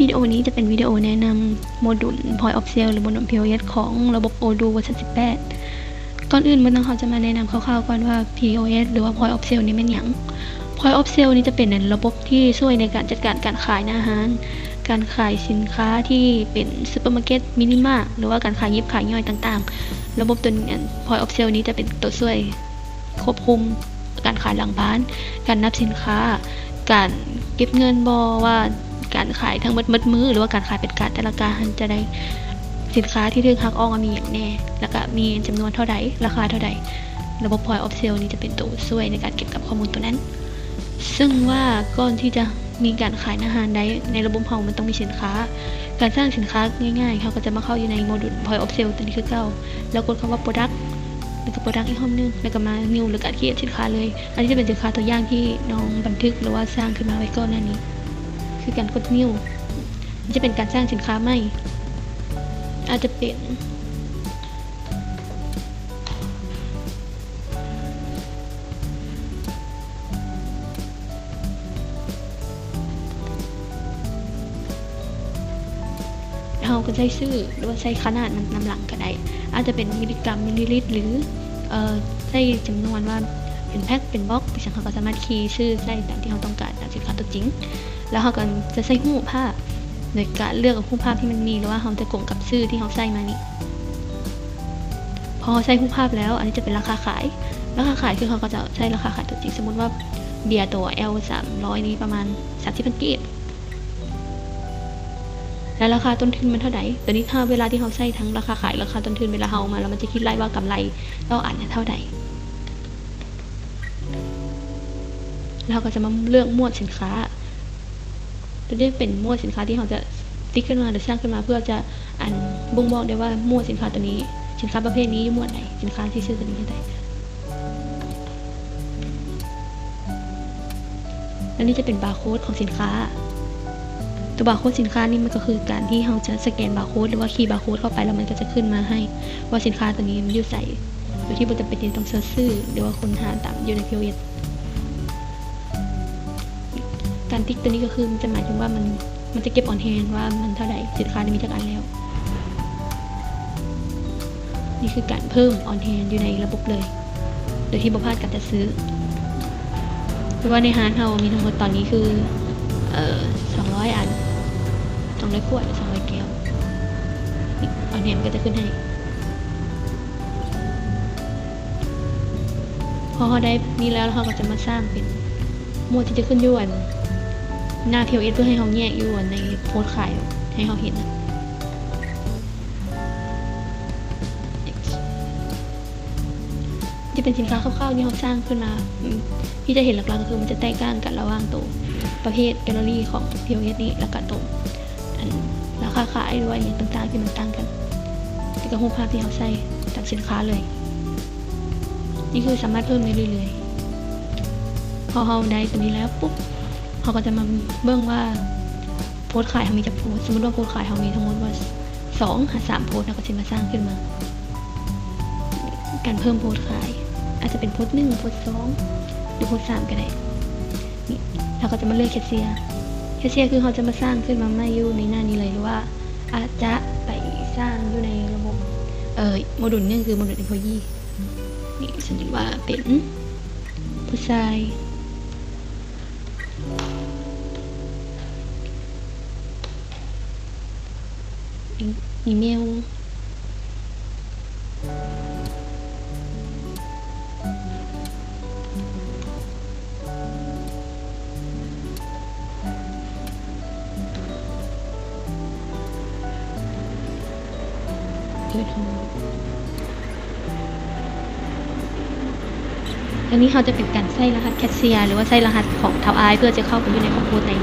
ວິດີໂອນີ້ຈະເປັນວິດີໂອແນະນຳໂມດູນ Point of Sale ຫຼື ໂມດູນ POS ຂອງລະບົບ Odoo ເວີຊັນສິບແປດ. ກ່ອນອື່ນໝົດເຮົາຈະມາແນະນຳຄ່າວໆກ່ອນວ່າ POS ຫຼືວ່າ Point of Sale ນີ້ແມ່ນຫຍັງ? Point of Sale ນີ້ຈະເປັນລະບົບທີ່ຊ່ວຍໃນການຈັດການການຂາຍໜ້າຮ້ານ, ການຂາຍສິນຄ້າທີ່ເປັນຊຸບເປີມາເກັດ, ມິນິມາດ ຫຼືວ່າການຂາຍຫຍິບຂາຍຍ່ອຍຕ່າງໆ. ລະບົບຕົວນີ້ Point of Sale ນີ້ຈະເປັນຕົວຊ່ວຍ ຄວບຄຸມການຂາຍຫຼັງບ້ານ, ການນັບສິນຄ້າ, ການເກັບເງິນບໍ່ວ່າການຂາຍທັງໝົດໝົດມື້ ຫຼືວ່າການຂາຍເປັນກາດແຕ່ລະກາດຫັ້ນຈະໄດ້ສິນຄ້າທີ່ຖືກຫັກອອກວ່າມີຫຍັງແດ່ ແລ້ວກະມີຈຳນວນເທົ່າໃດ, ລາຄາເທົ່າໃດ. ລະບົບ Point of Sale ນີ້ຈະເປັນໂຕຊ່ວຍໃນການເກັບກັບຂໍ້ມູນໂຕນັ້ນ. ເຊິ່ງວ່າກ່ອນທີ່ຈະ ມີການຂາຍໜ້າຮ້ານໄດ້ ໃນລະບົບເຮົາມັນຕ້ອງມີສິນຄ້າ. ການສ້າງສິນຄ້າງ່າຍໆ ເຮົາກໍຈະມາເຂົ້າຢູ່ໃນໂມດູນ Point of Sale ຕົວນີ້ຄືເກົ່າ ແລ້ວກົດຄຳວ່າ Product ແລ້ວກໍ Product ອີກຮອບໜຶ່ງ ແລ້ວກໍມາ New ຫຼືການ Create ສິນຄ້າເລີຍ. ອັນນີ້ຈະເປັນສິນຄ້າຕົວຢ່າງທີ່ນ້ອງບັນທຶກ ຫຼືວ່າສ້າງຂຶ້ນມາໄວ້ກ່ອນໜ້ານີ້ ຄືການກົດ New. ນີ້ຈະເປັນການສ້າງສິນຄ້າໃໝ່ ອາດຈະເປັນ ເຮົາກໍໃສ່ຊື່ ຫຼືວ່າໃສ່ຂະໜາດມັນນຳຫຼັງກໍໄດ້ ອາດຈະເປັນມິລລິກຣາມ ມິລລິລິດ ຫຼື ເອີ ໃສ່ຈຳນວນວ່າເປັນແພັກ ເປັນບັອກ ເປັນຫຍັງ ເຮົາກໍສາມາດຄີຊື່ໃສ່ຕາມທີ່ເຮົາຕ້ອງການ ຕາມສິນຄ້າຕົວຈິງ. ແລ້ວເຮົາກໍຈະໃສ່ຮູບພາບ ໂດຍການເລືອກເອົາຮູບພາບທີ່ມັນມີ ຫຼືວ່າເຮົາຈະກົງກັບຊື່ທີ່ເຮົາໃສ່ມານີ້. ພໍເຮົາໃສ່ຮູບພາບແລ້ວ ອັນນີ້ຈະເປັນລາຄາຂາຍ. ລາຄາຂາຍຄືເຮົາກໍຈະໃສ່ລາຄາຂາຍຕົວຈິງ. ສົມມຸດວ່າເບຍໂຕ L ສາມຮ້ອຍນີ້ປະມານສາມສິບພັນກີບ. ແລ້ວລາຄາຕົ້ນທຶນມັນເທົ່າໃດ? ຕົວນີ້ຖ້າເວລາທີ່ເຮົາໃສ່ທັງລາຄາຂາຍ ລາຄາຕົ້ນທຶນ ເວລາເຮົາເອົາມາແລ້ວ ມັນຈະຄິດໄລ່ວ່າກຳໄລຕໍ່ອັນເທົ່າໃດ. ແລ້ວເຮົາກໍຈະມາເລືອກໝວດສິນຄ້າ. ຕົວນີ້ເປັນໝວດສິນຄ້າທີ່ເຮົາຈະຕິກຂຶ້ນມາ ຫຼື ສ້າງຂຶ້ນມາ ເພື່ອຈະ ອັນ ບົ່ງບອກໄດ້ວ່າໝວດສິນຄ້າຕົວນີ້ ສິນຄ້າປະເພດນີ້ຢູ່ໝວດໃດ, ສິນຄ້າທີ່ຊື່ຕົວນີ້ຢູ່ໃດ. ແລ້ວນີ້ຈະເປັນບາໂຄດຂອງສິນຄ້າ. ຕົວບາໂຄດສິນຄ້ານີ້ມັນກໍຄືການທີ່ເຮົາຈະສະແກນບາໂຄດ ຫຼືວ່າຄີບາໂຄດເຂົ້າໄປ ແລ້ວມັນກໍຈະຂຶ້ນມາໃຫ້ວ່າສິນຄ້າຕົວນີ້ມັນຢູ່ໃສ ໂດຍທີ່ບໍ່ຈຳເປັນທີ່ຕ້ອງເສີດຊື່ ຫຼືວ່າຄົ້ນຫາຕາມຢູ່ໃນ POS. ການຕິກຕົວນີ້ກໍຄືມັນຈະໝາຍເຖິງວ່າມັນ ມັນຈະເກັບອອນແຮນວ່າມັນເທົ່າໃດ, ສິນຄ້ານີ້ມີຈັກອັນແລ້ວ. ນີ້ຄືການເພີ່ມອອນແຮນຢູ່ໃນລະບົບເລີຍ ໂດຍທີ່ບໍ່ຜ່ານການຈັດຊື້. ແປວ່າໃນຮ້ານເຮົາມີທັງໝົດຕອນນີ້ຄື ເອີ ສອງຮ້ອຍອັນ, ສອງຮ້ອຍຂວດ ຫຼື ສອງຮ້ອຍແກ້ວ. ນີ້ ອອນແຮນມັນກໍຈະຂຶ້ນໃຫ້. ພໍເຮົາໄດ້ນີ້ແລ້ວ ເຮົາກໍຈະມາສ້າງເປັນໝວດທີ່ຈະຂຶ້ນຢູ່ອັນໜ້າ POS ເພື່ອໃຫ້ເຮົາແຍກຢູ່ອັນໃນໂພດຂາຍໃຫ້ເຮົາເຫັນນະ. ຈະເປັນສິນຄ້າຄ່າວໆທີ່ເຮົາສ້າງຂຶ້ນມາ ອາ ທີ່ຈະເຫັນຫຼັກໆກໍຄືມັນຈະແຕກຕ່າງກັນລະຫວ່າງໂຕປະເພດແກລເລີຣີຂອງ POS ນີ້ ແລ້ວກະໂຕ ອັນລາຄາຂາຍ ຫຼືວ່າອີ່ຫຍັງຕ່າງໆທີ່ມັນຕ່າງກັນ ແລ້ວກໍຮູບພາບທີ່ເຮົາໃສ່ຕາມສິນຄ້າເລີຍ. ນີ້ຄືສາມາດເພີ່ມໄດ້ເລື້ອຍໆ. ພໍເຮົາໄດ້ຕົວນີ້ແລ້ວປຸບ ເຮົາກໍຈະມາເບິ່ງວ່າໂພດຂາຍເຮົາມີຈັກໂພດ. ສົມມຸດວ່າໂພດຂາຍເຮົາມີທັງໝົດວ່າສອງຫາສາມໂພດ ເຮົາກໍຊິມາສ້າງຂຶ້ນມາ ການເພີ່ມໂພດຂາຍ ອາດຈະເປັນໂພດໜຶ່ງ ໂພດສອງ ຫຼື ໂພດສາມກໍໄດ້. ນີ້ ເຮົາກໍຈະມາເລືອກແຄຊເຊຍ. ແຄຊເຊຍຄືເຮົາຈະມາສ້າງຂຶ້ນມາໃໝ່ຢູ່ໃນໜ້ານີ້ເລີຍ ຫຼືວ່າອາດຈະໄປສ້າງຢູ່ໃນລະບົບ ເອີ ໂມດູນໜຶ່ງ ຄືໂມດູນ Employee. ນີ້ ສົມມຸດວ່າເປັນຜູ້ຊາຍ ອີເມວ ເບີໂທ. ອັນນີ້ເຮົາຈະເປັນການໃສ່ລະຫັດແຄຊເຊຍ ຫຼືວ່າໃສ່ລະຫັດຂອງທ້າວອ້າຍ ເພື່ອຈະເຂົ້າໄປຢູ່ໃນຄອມພິວເຕີ.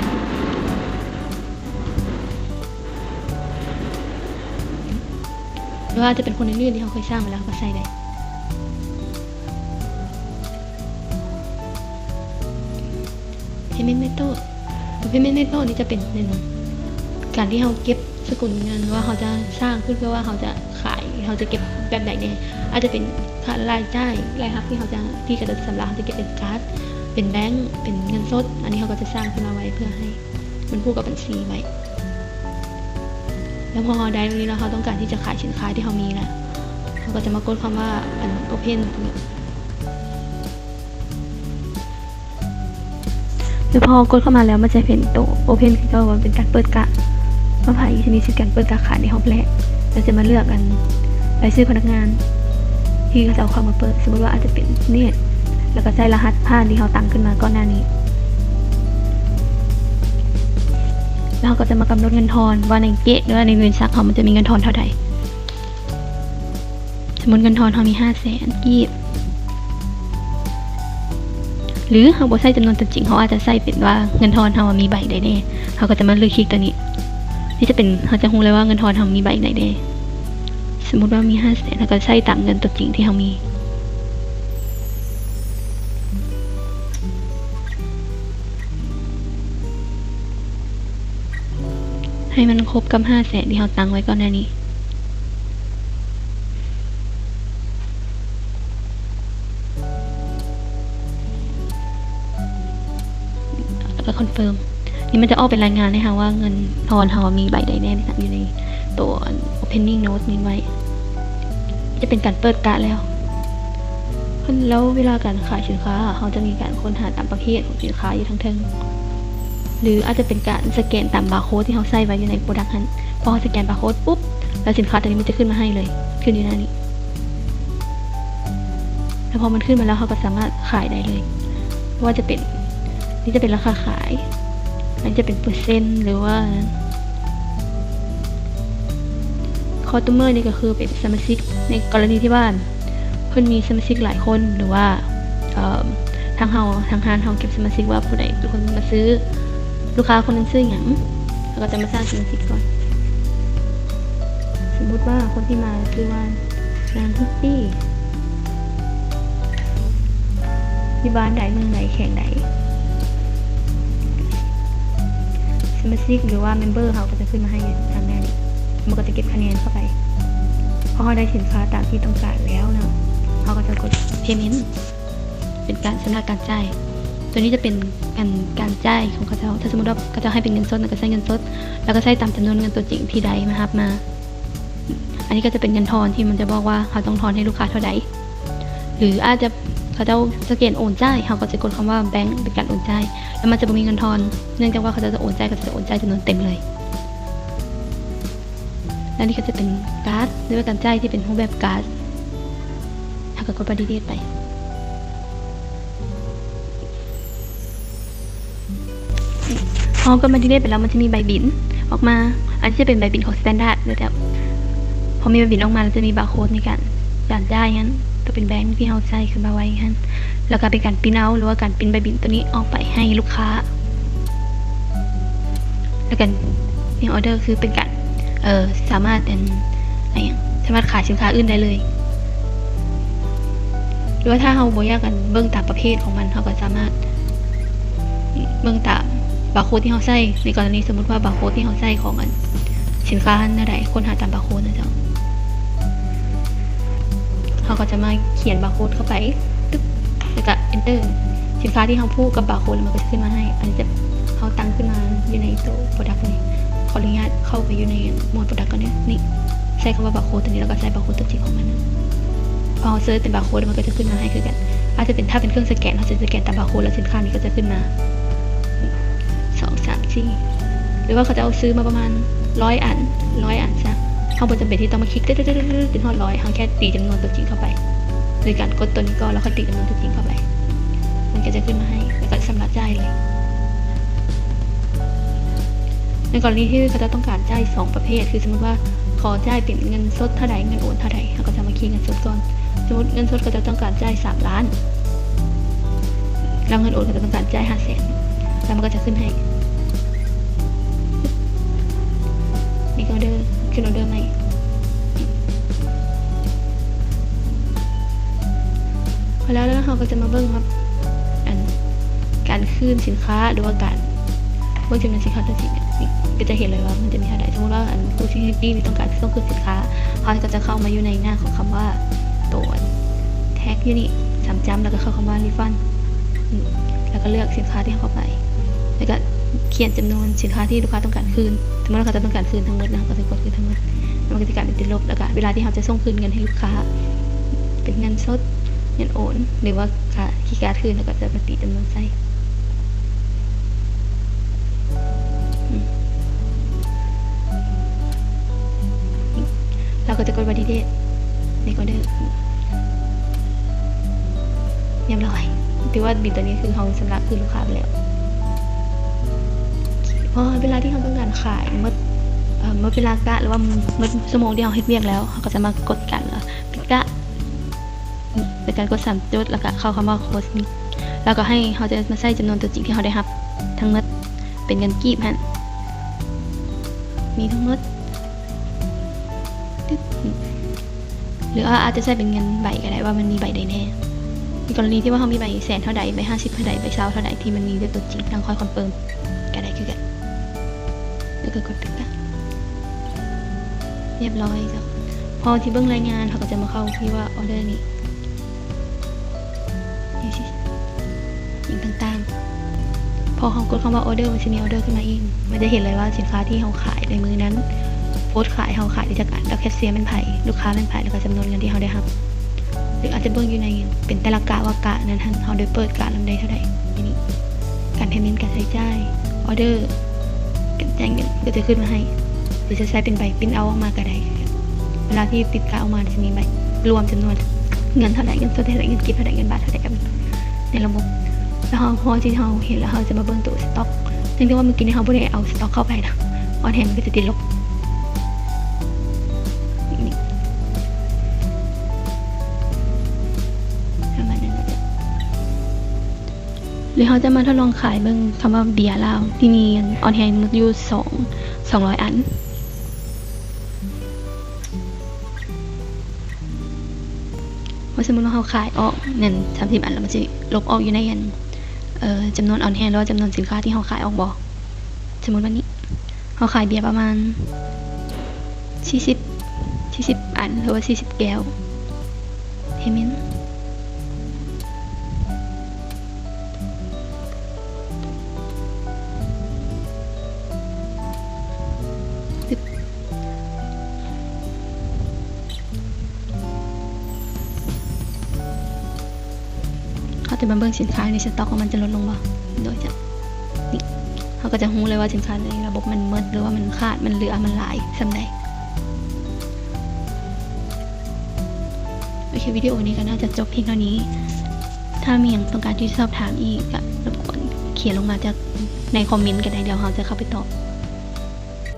ຫຼືວ່າອາດຈະເປັນຄົນອື່ນໆທີ່ເຮົາເຄີຍສ້າງໄວ້ແລ້ວ ເຮົາກໍໃສ່ໄດ້. Payment Method ຕົວ Payment Method ນີ້ຈະເປັນແນວໃດ? ການທີ່ເຮົາເກັບສະກຸນເງິນ ວ່າເຮົາຈະສ້າງຂຶ້ນເພື່ອວ່າເຮົາຈະຂາຍ ເຮົາຈະເກັບແບບໃດແດ່? ອາດຈະເປັນຄ່າລາຍຈ່າຍ ລາຍຮັບທີ່ເຮົາຈະ ທີ່ເຂົາເຈົ້າຈະຊຳລະ ເຮົາຈະເກັບເປັນກາດ ເປັນແບງ ເປັນເງິນສົດ. ອັນນີ້ເຮົາກໍຈະສ້າງຂຶ້ນມາໄວ້ເພື່ອໃຫ້ມັນຜູກກັບບັນຊີໄວ້. ແລ້ວພໍເຮົາໄດ້ແບບນີ້ແລ້ວ ເຮົາຕ້ອງການທີ່ຈະຂາຍສິນຄ້າທີ່ເຮົາມີລະ ເຮົາກໍຈະມາກົດຄຳວ່າ ອັນ Open ແລ້ວພໍເຮົາກົດເຂົ້າມາແລ້ວ ມັນຈະເປັນໂຕ Open ຄືເກົ່າ ວ່າເປັນການເປີດກະ ວ່າໃຜທີ່ມີສິດການເປີດກະຂາຍໃນຮອບແລກ ແລ້ວຈະມາເລືອກ ອັນ ລາຍຊື່ພະນັກງານ ທີ່ເຂົາເຈົ້າເຂົ້າມາເປີດ ສົມມຸດວ່າອາດຈະເປັນເນດ ແລ້ວກໍໃສ່ລະຫັດຜ່ານທີ່ເຮົາຕັ້ງຂຶ້ນມາກ່ອນໜ້ານີ້ ແລ້ວເຮົາກໍຈະມາກຳນົດເງິນທອນວ່າໃນເກດ ຫຼືວ່າໃນບໍລິສັດເຮົາ ມັນຈະມີເງິນທອນເທົ່າໃດ. ສົມມຸດເງິນທອນເຮົາມີຫ້າແສນກີບ ຫຼືເຮົາບໍ່ໃສ່ຈຳນວນຕົວຈິງ ເຮົາອາດຈະໃສ່ເປັນວ່າເງິນທອນເຮົາມີໃບໃດແດ່ ເຮົາກໍຈະມາເລືອກຄລິກຕົວນີ້ ນີ້ຈະເປັນ ເຮົາຈະຮູ້ເລີຍວ່າເງິນທອນເຮົາມີໃບໃດແດ່. ສົມມຸດວ່າມີຫ້າແສນ ເຮົາກໍໃສ່ຕາມເງິນຕົວຈິງທີ່ເຮົາມີ ໃຫ້ມັນຄົບກັບຫ້າແສນທີ່ເຮົາຕັ້ງໄວ້ກ່ອນໜ້ານີ້ ແລ້ວກໍ Confirm. ນີ້ມັນຈະອອກເປັນລາຍງານໃຫ້ເຮົາວ່າເງິນທອນເຮົາມີໃບໃດແດ່ທີ່ຕັ້ງຢູ່ໃນໂຕ Opening Note ນີ້ໄວ້ ຈະເປັນການເປີດກະແລ້ວ. ແລ້ວເວລາການຂາຍສິນຄ້າ ເຮົາຈະມີການຄົ້ນຫາຕາມປະເພດຂອງສິນຄ້າຢູ່ທາງເທິງ ຫຼືອາດຈະເປັນການສະແກນຕາມບາໂຄດທີ່ເຮົາໃສ່ໄວ້ຢູ່ໃນ Product ຫັ້ນ ພໍເຮົາສະແກນບາໂຄດປຸບ ແລ້ວສິນຄ້າຕົວນີ້ມັນຈະຂຶ້ນມາໃຫ້ເລີຍ ຂຶ້ນຢູ່ໜ້ານີ້ ແລ້ວພໍມັນຂຶ້ນມາແລ້ວ ເຮົາກໍສາມາດຂາຍໄດ້ເລີຍ ບໍ່ວ່າຈະເປັນ ນີ້ຈະເປັນລາຄາຂາຍ ອັນນີ້ຈະເປັນເປີເຊັນ ຫຼືວ່າ Customer ນີ້ກໍຄືເປັນສະມາຊິກ ໃນກໍລະນີທີ່ວ່າເພິ່ນມີສະມາຊິກຫຼາຍຄົນ ຫຼືວ່າ ເອີ ທາງເຮົາ ທາງຮ້ານເຮົາເກັບສະມາຊິກວ່າຜູ້ໃດເປັນຄົນມາຊື້ ລູກຄ້າຄົນນັ້ນຊື່ຫຍັງ ເຮົາກໍຈະມາສ້າງສະມາຊິກກ່ອນ. ສົມມຸດວ່າຄົນທີ່ມາຊື່ວ່າ ນາງທິດຕີ້ ຢູ່ບ້ານໃດ ເມືອງໃດ ແຂວງໃດ ສະມາຊິກ ຫຼືວ່າ Member ເຮົາກໍຈະຂຶ້ນມາໃຫ້ຢູ່ທາງໜ້ານີ້ ມັນກໍຈະເກັບຄະແນນເຂົ້າໄປ. ພໍເຮົາໄດ້ສິນຄ້າຕາມທີ່ຕ້ອງການແລ້ວເນາະ ເຮົາກໍຈະກົດ Payment ເປັນການຊຳລະການຈ່າຍ. ຕົວນີ້ຈະເປັນ ອັນ ການຈ່າຍຂອງເຂົາເຈົ້າ ຖ້າສົມມຸດວ່າເຂົາເຈົ້າໃຫ້ເປັນເງິນສົດ ເຮົາກໍໃສ່ເງິນສົດ ແລ້ວກໍໃສ່ຕາມຈຳນວນເງິນຕົວຈິງທີ່ໄດ້ມາຮັບມາ. ອັນນີ້ກໍຈະເປັນເງິນທອນທີ່ມັນຈະບອກວ່າເຮົາຕ້ອງທອນໃຫ້ລູກຄ້າເທົ່າໃດ ຫຼືອາດຈະເຂົາເຈົ້າສະແກນໂອນຈ່າຍ ເຮົາກໍຈະກົດຄຳວ່າ Bank ເປັນການໂອນຈ່າຍ ແລ້ວມັນຈະບໍ່ມີເງິນທອນ ເນື່ອງຈາກວ່າເຂົາເຈົ້າຈະໂອນຈ່າຍ ເຂົາເຈົ້າຈະໂອນຈ່າຍຈຳນວນເຕັມເລີຍ. ແລ້ວນີ້ກໍຈະເປັນກາດ ຫຼືວ່າການຈ່າຍທີ່ເປັນຮູບແບບກາດ ເຮົາກໍກົດວ່າ Delete ໄປ. ພໍເຮົາກົດວ່າ Delete ໄປແລ້ວ ມັນຈະມີໃບບິນອອກມາ ອັນນີ້ຈະເປັນໃບບິນຂອງ Standard ເດີ ແຕ່ພໍມີໃບບິນອອກມາ ແລ້ວຈະມີບາໂຄດໃນການ ການຈ່າຍຫັ້ນ ກໍເປັນ Bank ທີ່ເຮົາໃສ່ຂຶ້ນມາໄວ້ຫັ້ນ ແລ້ວກໍເປັນການ Print out ຫຼືວ່າການ Print ໃບບິນຕົວນີ້ອອກໄປໃຫ້ລູກຄ້າ ແລ້ວກໍ New Order ຄືເປັນການ ເອີ ສາມາດ ອັນ ອັນຫຍັງ ສາມາດຂາຍສິນຄ້າອື່ນໄດ້ເລີຍ. ຫຼືວ່າຖ້າເຮົາບໍ່ຢາກ ອັນ ເບິ່ງຕາມປະເພດຂອງມັນ ເຮົາກໍສາມາດເບິ່ງຕາມບາໂຄດທີ່ເຮົາໃສ່. ໃນກໍລະນີສົມມຸດວ່າບາໂຄດທີ່ເຮົາໃສ່ຂອງ ອັນ ສິນຄ້າຫັ້ນແນວໃດ ຄົ້ນຫາຕາມບາໂຄດນະເຈົ້າ. ເຮົາກໍຈະມາຂຽນບາໂຄດເຂົ້າໄປ ຕຶກ ແລ້ວກໍ Enter ສິນຄ້າທີ່ເຮົາຜູກກັບບາໂຄດ ແລ້ວມັນກໍຈະຂຶ້ນມາໃຫ້. ອັນນີ້ຈະ ເຮົາຕັ້ງຂຶ້ນມາຢູ່ໃນໂຕ Product ນີ້ ຂໍອະນຸຍາດເຂົ້າໄປຢູ່ໃນ More Product ກ່ອນເດີ. ນີ້ ໃສ່ຄຳວ່າບາໂຄດຕົວນີ້ ແລ້ວກໍໃສ່ບາໂຄດຕົວຈິງຂອງມັນ. ພໍເຮົາເສີດເປັນບາໂຄດ ມັນກໍຈະຂຶ້ນມາໃຫ້ຄືກັນ. ອາດຈະເປັນ ຖ້າເປັນເຄື່ອງສະແກນ ເຮົາຈະສະແກນຕາມບາໂຄດ ແລ້ວສິນຄ້ານີ້ກໍຈະຂຶ້ນມາ ສອງ ສາມ ສີ່ ຫຼືວ່າເຂົາເຈົ້າຊື້ມາປະມານຮ້ອຍອັນ ຮ້ອຍອັນຊະ ເຮົາບໍ່ຈຳເປັນທີ່ຕ້ອງມາຄລິກ ຕຶດໆ ຈົນຮອດຮ້ອຍ ເຮົາແຄ່ຕີຈຳນວນຕົວຈິງເຂົ້າໄປ ໂດຍການກົດຕົວນີ້ກ່ອນ ແລ້ວຄ່ອຍຕີຈຳນວນຕົວຈິງເຂົ້າໄປ ມັນກໍຈະຂຶ້ນມາໃຫ້ ແລ້ວກໍຊຳລະຈ່າຍເລີຍ. ໃນກໍລະນີທີ່ເຂົາເຈົ້າຕ້ອງການຈ່າຍສອງປະເພດ ຄືສົມມຸດວ່າຂໍຈ່າຍເປັນເງິນສົດເທົ່າໃດ ເງິນໂອນເທົ່າໃດ ເຮົາກໍຈະມາຄລິກເງິນສົດກ່ອນ. ສົມມຸດເງິນສົດເຂົາເຈົ້າຕ້ອງການຈ່າຍສາມລ້ານ ແລ້ວເງິນໂອນເຂົາເຈົ້າຕ້ອງການຈ່າຍຫ້າແສນ ແລ້ວມັນກໍຈະຂຶ້ນໃຫ້ Make Order ຂຶ້ນ Order ໃໝ່. ພໍແລ້ວ ແລ້ວເຮົາກໍຈະມາເບິ່ງວ່າ ອັນ ການຄືນສິນຄ້າ ຫຼືວ່າການເບິ່ງຈຳນວນສິນຄ້າ ຈັ່ງຊີ້ ກໍຈະເຫັນເລີຍວ່າມັນຈະມີເທົ່າໃດ. ສົມມຸດວ່າ ອັນ ຜູ້ທີ່ມີ ມີຕ້ອງການ ຕ້ອງຄືນສິນຄ້າ ເຮົາກໍຈະເຂົ້າມາຢູ່ໃນໜ້າຂອງຄຳວ່າ ໂຕ Tag ຢູ່ນີ້ ສາມຈ້ຳ ແລ້ວກໍເຂົ້າຄຳວ່າ Refund ອືມ ແລ້ວກໍເລືອກສິນຄ້າທີ່ເຮົາເຂົ້າໄປ ແລ້ວກໍ ຂຽນຈຳນວນສິນຄ້າທີ່ລູກຄ້າຕ້ອງການຄືນ. ສົມມຸດວ່າເຂົາເຈົ້າຕ້ອງການຄືນທັງໝົດນະ ເຂົາກໍຈະກົດຄືນທັງໝົດ ແລ້ວມັນກໍຈະກາຍເປັນຕິດລົບ ແລ້ວກໍເວລາທີ່ເຮົາຈະສົ່ງຄືນເງິນໃຫ້ລູກຄ້າ ເປັນເງິນສົດ ເງິນໂອນ ຫຼືວ່າຄ່າຄີກາດຄືນ ເຮົາກໍຈະມາຕີຈຳນວນໃສ່. ອືມ ລາວກໍຈະກົດວ່າ Detail Next Order ຮຽບຮ້ອຍ. ຖືວ່າບິນຕົວນີ້ຄືເຮົາຊຳລະຄືນລູກຄ້າໄປແລ້ວ. ພໍເວລາທີ່ເຮົາຕ້ອງການຂາຍໝົດ ເອີ ໝົດເວລາກະ ຫຼືວ່າໝົດຊົ່ວໂມງທີ່ເຮົາເຮັດວຽກແລ້ວ ເຮົາກໍຈະມາກົດກັນ ແລ້ວປິດກະ ເປັນການກົດສາມຈຸດ ແລ້ວກໍເຂົ້າຄຳວ່າ Closing ແລ້ວກໍໃຫ້ເຮົາຈະມາໃສ່ຈຳນວນຕົວຈິງທີ່ເຮົາໄດ້ຮັບທັງໝົດເປັນເງິນກີບຫັ້ນ ມີທັງໝົດ ຕຶບ ຫຼືວ່າອາດຈະໃສ່ເປັນເງິນໃບກໍໄດ້ ວ່າມັນມີໃບໃດແດ່. ໃນກໍລະນີທີ່ວ່າເຮົາມີໃບແສນເທົ່າໃດ ໃບຫ້າສິບເທົ່າໃດ ໃບຊາວເທົ່າໃດ ທີ່ມັນມີຢູ່ຕົວຈິງ ຈັ່ງຄ່ອຍຄອນເຟີມກໍໄດ້ຄືກັນ ແລ້ວກໍກົດປິດກະ ຮຽບຮ້ອຍເຈົ້າ. ພໍທີ່ເບິ່ງລາຍງານ ເຮົາກໍຈະມາເຂົ້າທີ່ວ່າ Order ນີ້ ນີ້ຊິ ອີງຕ່າງໆ. ພໍເຮົາກົດຄຳວ່າ Order ມັນຊິມີ Order ຂຶ້ນມາເອງ ມັນຈະເຫັນເລີຍວ່າສິນຄ້າທີ່ເຮົາຂາຍໃນມື້ນັ້ນ ໂພສຂາຍ ເຮົາຂາຍໄດ້ຈັກອັນ ແລ້ວແຄຊເຊຍແມ່ນໃຜ ລູກຄ້າແມ່ນໃຜ ແລ້ວກໍຈຳນວນເງິນທີ່ເຮົາໄດ້ຮັບ. ຫຼືອາດຈະເບິ່ງຢູ່ໃນເປັນແຕ່ລະກະວ່າກະນັ້ນຫັ້ນ ເຮົາໄດ້ເປີດກະລຳໃດເທົ່າໃດ. ນີ້ ການ Payment ການໃຊ້ຈ່າຍ Order ການຈ່າຍເງິນກໍຈະຂຶ້ນມາໃຫ້ ຫຼືຈະໃຊ້ເປັນໃບ Print out ອອກມາກໍໄດ້. ເວລາທີ່ປິດກະອອກມາ ຈະມີໃບລວມຈຳນວນເງິນເທົ່າໃດ ເງິນສົດເທົ່າໃດ ເງິນກີບເທົ່າໃດ ເງິນບາດເທົ່າໃດ ແບບນີ້ ໃນລະບົບ. ແລ້ວເຮົາ ພໍທີ່ເຮົາເຫັນແລ້ວ ເຮົາຈະມາເບິ່ງໂຕສະຕັອກ ເນື່ອງຈາກວ່າມື້ກີ້ນີ້ເຮົາບໍ່ໄດ້ເອົາສະຕັອກເຂົ້າໄປນະ ອອນແຮງມັນກໍຈະຕິດລົບ. ນີ້ ປະມານນັ້ນແຫຼະເຈົ້າ. ຫຼືເຮົາຈະມາທົດລອງຂາຍເບິ່ງຄຳວ່າເບຍລາວ ທີ່ມີອັນອອນແຮງໝົດຢູ່ສອງ ສອງຮ້ອຍອັນ. ວ່າສົມມຸດວ່າເຮົາຂາຍອອກນັ້ນສາມສິບອັນ ແລ້ວມັນຊິລົບອອກຢູ່ໃນອັນ ເອີ ຈຳນວນອອນແຮງ ຫຼືວ່າຈຳນວນສິນຄ້າທີ່ເຮົາຂາຍອອກບໍ່. ສົມມຸດວ່ານີ້ ເຮົາຂາຍເບຍປະມານສີ່ສິບ ສີ່ສິບອັນ ຫຼືວ່າສີ່ສິບແກ້ວ Payment ເຮົາຈະມາເບິ່ງສິນຄ້າໃນສະຕັອກວ່າມັນຈະລົດລົງບໍ່. ໂດຍຈະ ນີ້ ເຮົາກໍຈະຮູ້ເລີຍວ່າສິນຄ້າໃນລະບົບມັນໝົດ ຫຼືວ່າມັນຂາດ ມັນເຫຼືອ ມັນຫຼາຍສ່ຳໃດ. ໂອເຄ ວິດີໂອນີ້ກໍໜ້າຈະຈົບພຽງເທົ່ານີ້. ຖ້າມີຫຍັງຕ້ອງການທີ່ສອບຖາມອີກ ກໍລົບກວນຂຽນລົງມາຈາກໃນຄອມເມັນກໍໄດ້ ດຽວເຮົາຈະເຂົ້າໄປຕອບ.